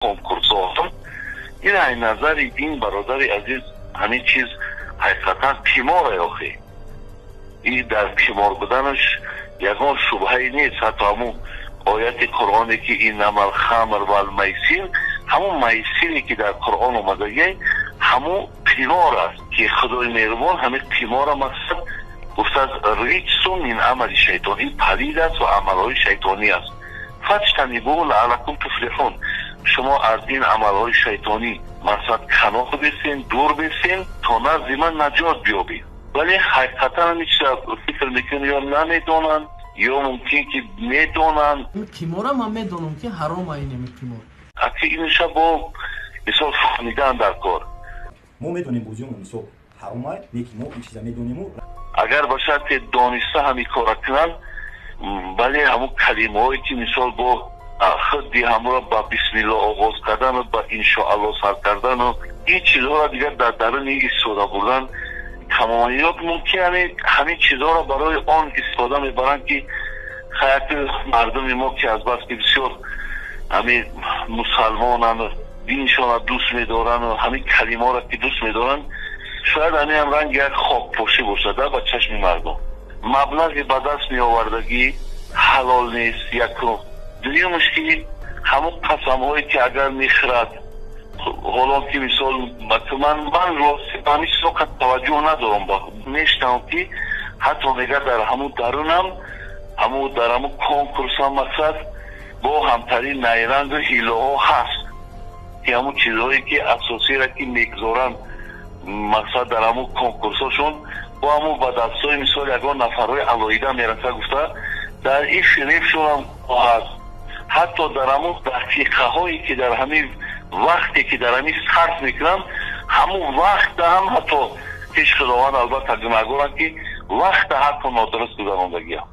Конкурсҳо ин ай назари дин, бародари азиз, ҳамин чиз ҳақиқатан қиморе. Охи, ин дар қимор буданаш ягон шубҳае нест. Ҳатто ҳамун ояти қуръоне, ки иннамал хамр вал майсир, ҳамун майсире, ки дар Қуръон омадагӣ, ҳамун қимор аст, ки Худои меҳрубон ҳамин қимора мақсад гуфтааст: риҷсун мин амали шайтон, ин палид аст ва амалҳои шайтонӣ аст. Фаҷтанибу лааллакум туфлиҳун, шумо аз ин амалҳои шайтонӣ мақсад канор бисен, дур бисен, то назди ман наҷот биёбед. Вале ҳақиқатан ҳамин чиза фикр мекунем, ё намедонанд, ё мумкин ки медонанд. Қимора ман медонам, ки ҳаром айнеми қимор. Аки, иниша бо мисол фаҳмидан дар кор. Мо медонем, бозиёмо мисол ҳаромай, лекин мо ин чиза медонему. Агар ба шарте дониста ҳамин кора кунанд, бале, ҳамун калимаҳое, ки мисол бо худи ҳамро ба бисмилло оғоз кардану ба иншоалло сар кардану ин чизҳоро дигар дар даруни истифода бурдан тамоман, ё мумкин ҳамин чизҳоро барои он истифода мебаранд, ки хаяти мардуми мо, ки азбаски бисёр ҳамин мусалмонанд, диншонро дӯст медорану ҳамин калимаҳоро ки дӯст медоранд, шояд ҳамин ҳам ранги як хокпошӣ бошад ба чашми мардум. Маблағи ба даст меовардагӣ ҳалол нест, якум. Дуюмаш, ки ҳамон қасамҳое, ки агар мехӯрад, ҳоло ки мисол ман рости ба ҳамин чизҳо таваҷҷӯҳ надорам, мешунавам, ки ҳатто мегӯяд, дар ҳамун дарунам, ҳамун дар ҳамун конкурсам мақсад бо ҳамтарин найрангу ҳилоҳо ҳаст, ки ҳамун чизҳое, ки асосиро ки мегузоранд, мақсад дар ҳамун конкурсҳошон бо ҳамун ба дастҳои мисол ягон нафарҳои алоҳида мераса гуфта, дар ин фиребшонам ҳаст. Ҳатто дар ҳамун дақиқаҳое, ки дар ҳамин вақте, ки дар ҳамин сарф мекунанд, ҳамун вақта ҳам ҳатто пеш Худованд албатта гунаҳгоранд, ки вақта ҳатто нодуруст гузарондагиам.